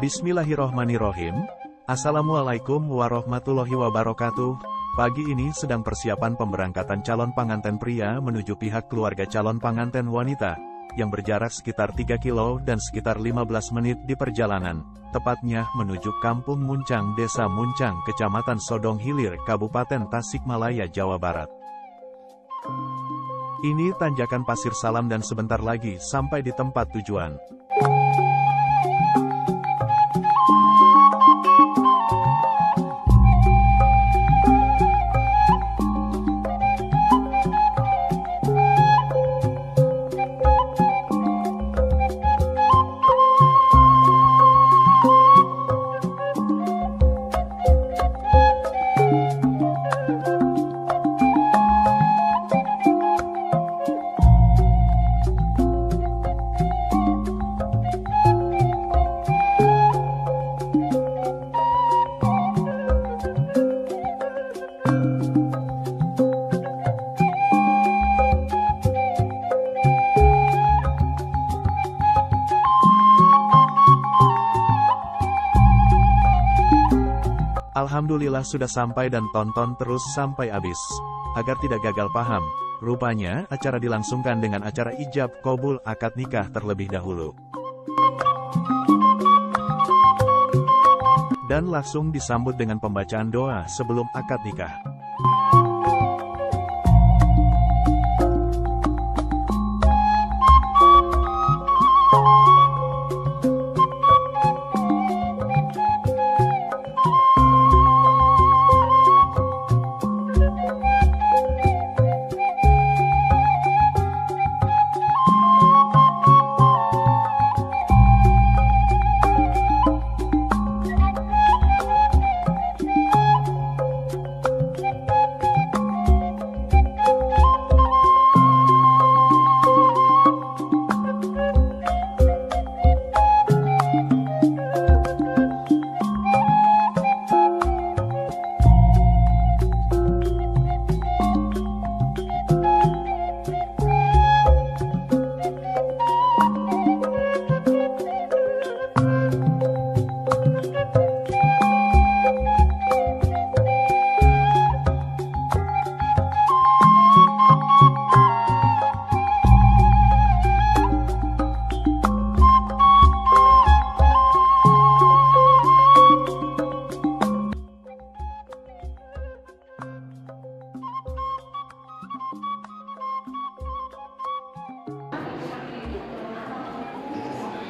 Bismillahirrohmanirrohim. Assalamualaikum warahmatullahi wabarakatuh. Pagi ini sedang persiapan pemberangkatan calon pengantin pria menuju pihak keluarga calon pengantin wanita, yang berjarak sekitar 3 kilo dan sekitar 15 menit di perjalanan, tepatnya menuju Kampung Muncang, Desa Muncang, Kecamatan Sodong Hilir, Kabupaten Tasikmalaya, Jawa Barat. Ini tanjakan Pasir Salam dan sebentar lagi sampai di tempat tujuan. Alhamdulillah sudah sampai dan tonton terus sampai habis. Agar tidak gagal paham, rupanya acara dilangsungkan dengan acara ijab kobul akad nikah terlebih dahulu. Dan langsung disambut dengan pembacaan doa sebelum akad nikah.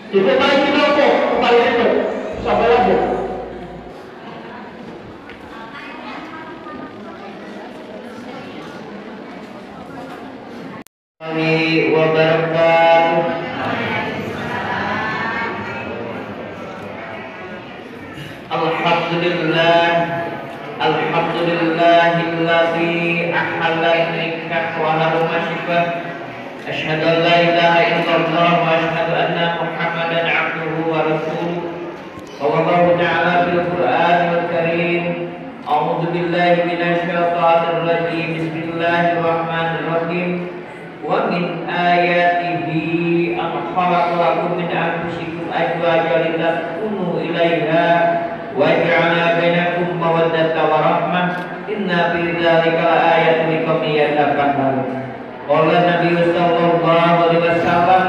Ibu balik dulu po, balik dulu, sampai lagi. Wabarakatuh. Alhamdulillah, alhamdulillahilladzi ahalla nikah wa harrama syibah. Asyhadu an la ilaha illallah wa asyhadu anna Muhammadan abduhu wa rasuluh. Wallahu ta'ala fil Qur'anil Karim. A'udzu billahi minasy syaithanir rajim. Bismillahirrahmanirrahim. Wa min ayatihi an khalaqa lakum min anfusikum azwajan litaskunu ilaiha wa ja'ala bainakum mawaddatan wa rahmah. Inna fi dzalika laayatin liqaumin yatafakkarun. Qala Nabi sallallahu alaihi wasallam,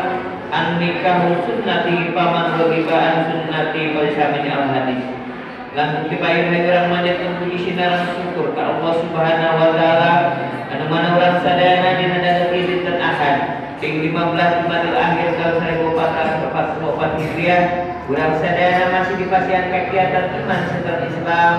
an-nikahu sunnati faman raghiba an sunnati falaysa min al-hadis. Lan dipayun urang manjatkeun puji sinaran syukur ka Allah Subhanahu wa taala anu mana urang sadayana dina dinten Ahad ping 15 Jumadil Akhir tahun 1444 Hijriah. Urang sadayana masih dipasihan kegiatan iman serta Islam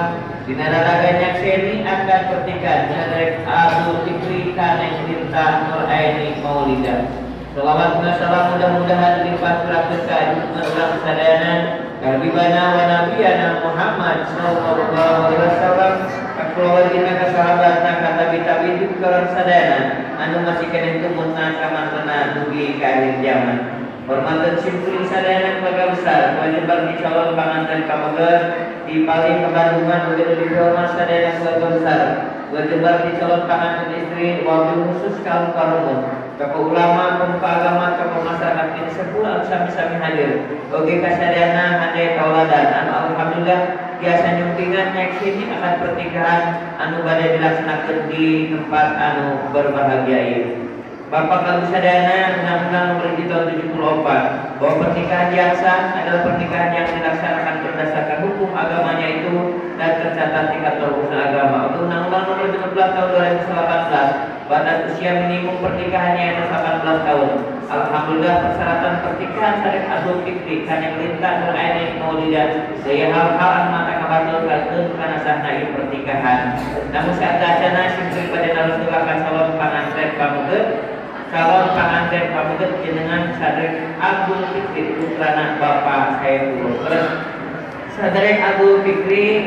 dina raraga nyakseni akan pertikan saderek Abu Fikri Kaneng Lintah Nur Aini Maulida. Salawat dan salam mudah-mudahan dilimpah curahkeun ka junjungan urang sadayana kabibana wa nabiyana Muhammad sallallahu alaihi wasallam, ka kulawargina, ka sahabatna, ka tabi-tabi jeung ka urang sadayana anu masih keneh tumunna kamantena dugi ka akhir zaman. Hormatan simkuring sadayana keluarga besar, wajib bagi calon panganten pameget di paling kebandungan begitu dihormat sadayana keluarga besar. Berjebar di calon panganten istri wabil khusus kaum karumun, tokoh ulama, pemuka agama, tokoh masyarakat ini sepuluh sami-sami hadir. Oge kasadayana handai tauladan anu alhamdulillah biasa nyumpingan nyaksini akan pernikahan anu bade dilaksanakan di tempat anu berbahagia ieu. Bapak Ibu sadayana Undang-Undang Nomor 1 Tahun 74 bahwa pernikahan yang sah adalah pernikahan yang dilaksanakan berdasarkan hukum agamanya itu dan tercatat di kantor urusan agama. Untuk Undang-Undang Nomor 17 Tahun 2018 batas usia minimum pernikahannya adalah 18 tahun. Alhamdulillah persyaratan pernikahan syarif Abdul Fikri kan yang lintah nur aini maulidah daya hal-hal anu mata kabatul kalkeun kana sahna ieu pernikahan. Namun saat acana simpul pada narasulakan calon panganten pamugeut calon panganten pamugeut jenengan Sadrek Abdul Fikri putrana Bapak Saifullah. Terus Sadrek Abdul Fikri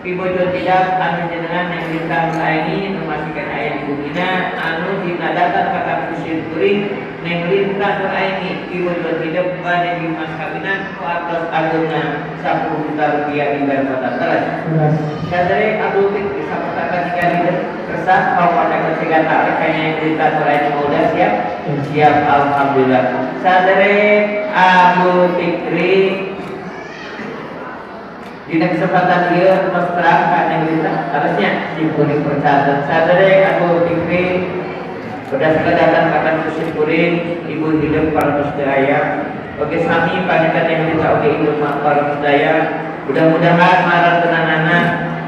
pibojo tidak anu jenengan yang lintah nur aini nu masihkeun aya di bumina anu dina data kata kusir kuring neng lintah nur aini pibojo tidak bade di mas kawinan ku atos agungna 10 juta rupiah dibayar kota. Terus Sadrek Abdul Fikri sapertaka jika tidak resah kau pada kecegatan rekanya yang lintah nur aini udah siap siap alhamdulillah. Sadrek Abdul Fikri dina kesempatan ieu tos terang ka neng lintah harusnya simkuring percatat. Sadrek Abdul Fikri berdasarkan data kakan kusim kuring ibu hidup parantos daya. Oke sami pangitan yang lintah oke ibu parantos daya. Mudah-mudahan marang tenanana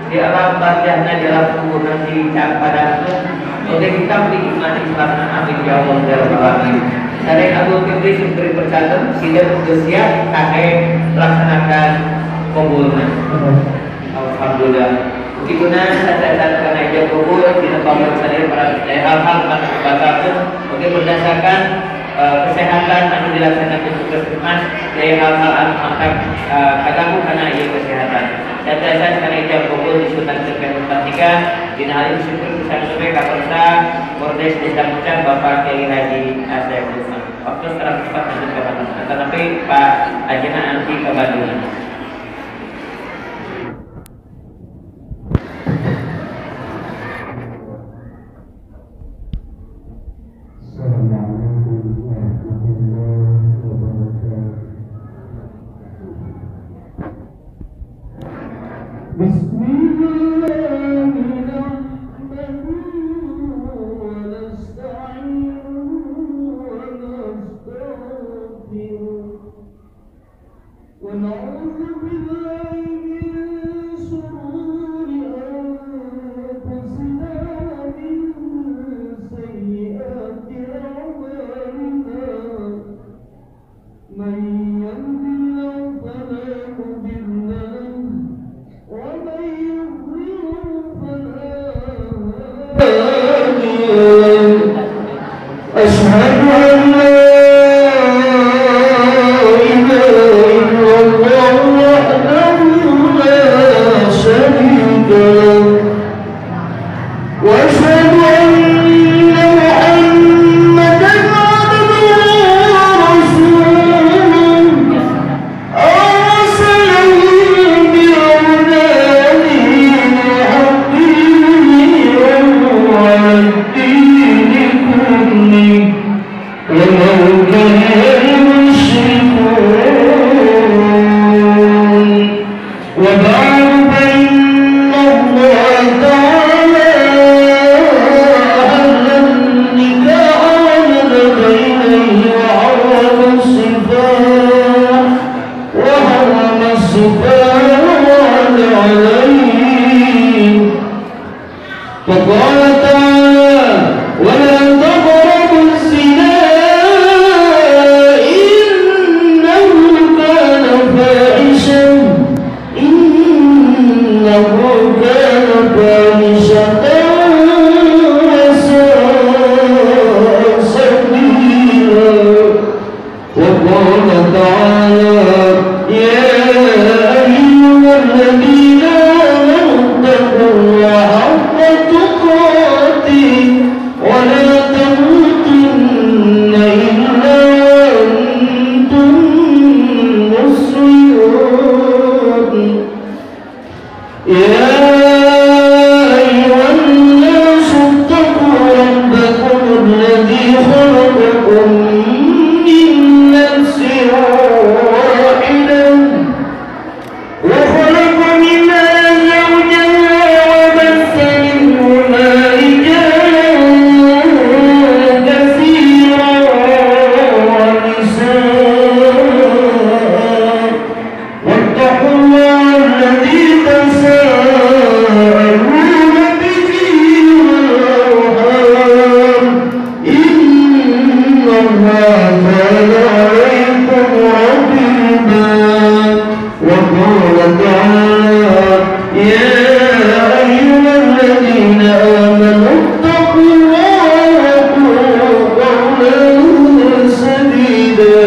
di alam barzahna di alam kubur nanti cang padangkeun. Oke kita di iman Islam amin ya Allah ya rabbal alamin. Sadrek Abdul Fikri simkuring percatat sidang geus siap kangge laksanakan kuburna. Alhamdulillah. Begituna saat-saat karena ijab kubur dina pamriksan para hal-hal anu batalkeun oke berdasarkan kesehatan anu dilaksanakan puskesmas dari hal-hal anu mangkat kaganggu kana ieu kesehatan. Saat-saat karena ijab kubur disunatkeun ka tempat nikah dina hal ieu syukur pisan sampai ka persa Kordes Desa Muncang Bapak Kiai Haji Asep Lukman. Waktu sekarang cepat lanjut ke Bandung. Tetapi Pak Ajena anti ke Bandung. Assalamualaikum warahmatullahi wabarakatuh. Bismillahirrahmanirrahim wa nasta'inuhu wa nastaghfiruh wa na'udzu billahi min shururi anfusina wa min sayyiati a'malina. Man yahdihillahu fala mudilla lahu wa man yudlil fala hadiya lahu. Asyhadu an la ilaha illallah wahdahu la syarika lahu wa asyhadu anna Muhammadan abduhu wa rasuluh. Arsalahu bil huda wa dini kulli walau kariha al-mushrikun. Wa ba'du fa inna Allah ta'ala ahalla an-nikah wa nadaba ilayhi wa harrama as-sifah wa harrama as-sifah alayhi. فقال تعالى ولا تقربوا الزنا إنه كان فاحشة إنه كان فاحشة وساء سبيلا. وقال تعالى يا أيها الذين آمنوا اتقوا الله حق تقاته ولا تموتن إلا وأنتم مسلمون. يا أيها توابا. وقال تعالى يا أيها الذين آمنوا اتقوا الله وقولوا قولا سديدا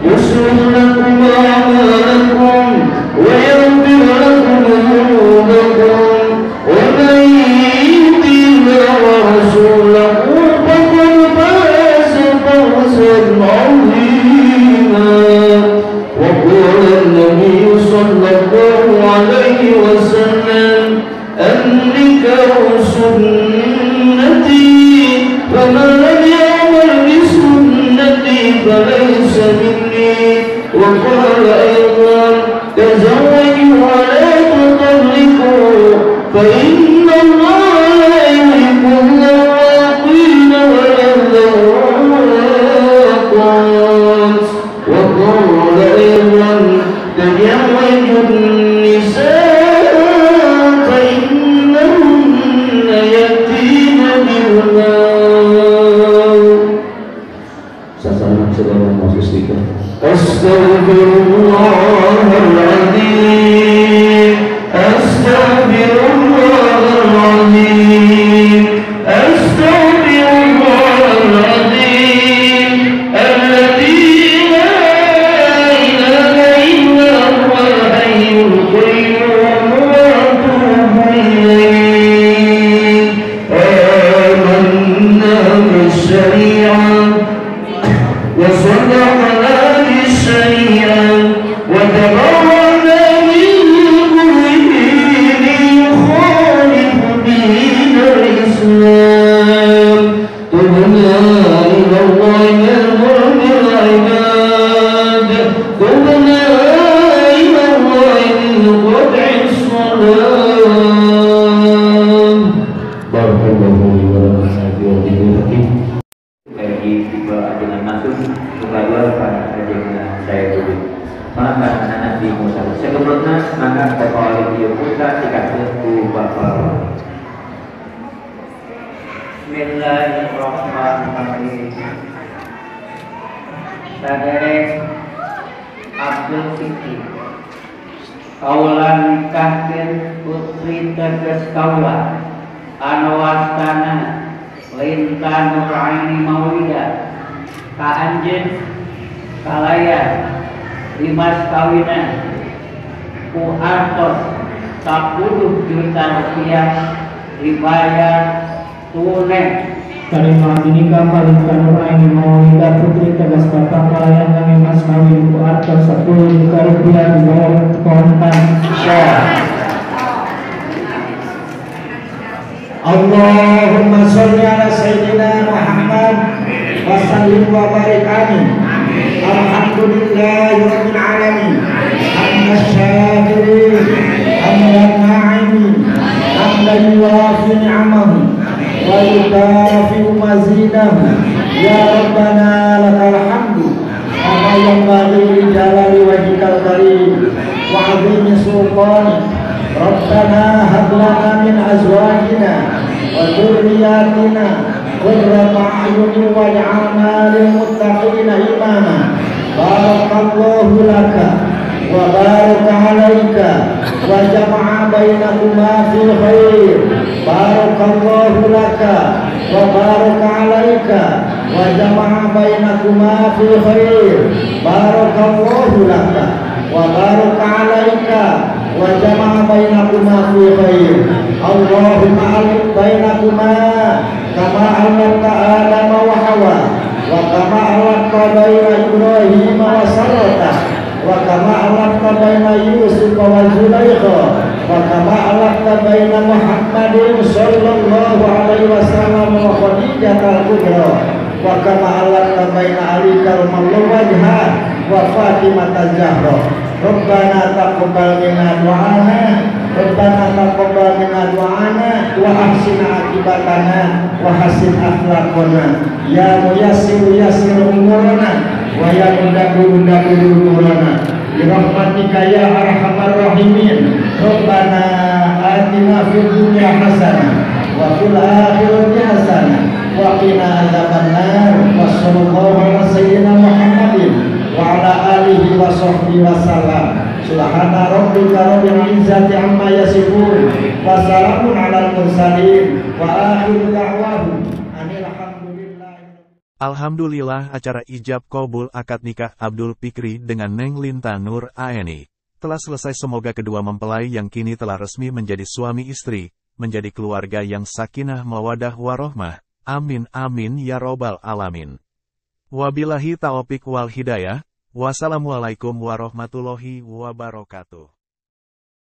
يصلح لكم أعمالكم ويغفر لكم ذنوبكم ومن يطع الله ورسوله فقد فاز فوزا عظيما. وقال النبي صلى الله عليه وسلم النكاح سنتي فمن لم يعمل بسنتي فليس مني. وقال أيضا تزوجوا ولا تطلقوا فإن الله لا يحب الذواقين ولا الذواقات. وقال أيضا تزوجوا النساء فإنهن يأتين بالمال. أستغفر الله العظيم، أستغفر الله العظيم، أستغفر الله العظيم الذي لا إله إلا هو الحي القيوم وأتوب إليه. آمنا بالشريعة وصدقنا بالشريعة وتبرأنا من كل دين يخالف دين الإسلام. تبنا إلى الله من ظلم العباد، تبنا إلى الله من قطع الصلاة. بارك الله لي ولكم في الحكيم. Dengan masuk buka pada saya dulu maka Nabi Musa sekebrotna maka kepala dia putra dikasih ku bapa. Bismillahirrahmanirrahim. Saderek Abdul Fikri kaula nikahkeun putri teges kaula anu wastana Linta Nuraini Maulida ka anjeun kalayan dimas kawinan ku artos 10 juta rupiah dibayar tunai. Tarima nikah Linta Nuraini Maulida putri tegas bapak kalayan kami mas kawin ku artos 10 juta rupiah dibayar kontan. Allahumma sholli ala sayyidina Muhammad wa sallim wa barik amin. Alhamdulillahi rabbil alamin. Hamdan syakirin, hamdan na'imin, hamdan yuwafi ni'amahu wa yukafi'u mazidahu. Ya Rabbana lakal hamdu kama yanbaghi li jalali wajhikal karim wa 'azimi sultanik. Rabbana hab lana min azwajina wa dzurriyyatina qurrata a'yunin waj'alna lil muttaqina imama. Barakallahu laka wa baraka 'alaika wa jama'a bainakuma fil khair. Barakallahu laka wa baraka 'alaika wa jama'a bainakuma fil khair. Barakallahu laka wa baraka 'alaika wa jama'a bainakuma fi khair. Allahumma alif bainakuma kama alafta Adam wa Hawa wa kama alafta baina Ibrahim wa Sarata wa kama alafta baina Yusuf wa Zulaikha wa kama alafta baina Muhammadin sallallahu alaihi wasallam wa Khadijah al-Kubra wa kama alafta baina Ali karramallahu wajha wa Fatimah az-Zahra. Rabbana taqabbal minna du'ana, Rabbana taqabbal minna du'ana wa ahsin akibatana wa hasin akhlaqana ya muyassir yassir umurana wa ya mudabbiru dabbir umurana bi rahmatika ya arhamar rahimin. Rabbana atina fid dunya hasanah wa fil akhirati hasanah wa qina adzabannar. Wa sallallahu ala sayyidina Muhammadin wa wa ala alihi wa sahbihi wasallam. Subhana rabbika rabbil izzati amma yasifun wa salamun alal mursalin wa akhiru da'wahum anil hamdulillah. Alhamdulillah, acara ijab qabul akad nikah Abdul Fikri dengan Neng Linta Nur Aeni telah selesai. Semoga kedua mempelai yang kini telah resmi menjadi suami istri, menjadi keluarga yang sakinah mawadah warohmah. Amin amin ya robbal alamin. Wabillahi taufik wal hidayah. Wassalamualaikum warahmatullahi wabarakatuh.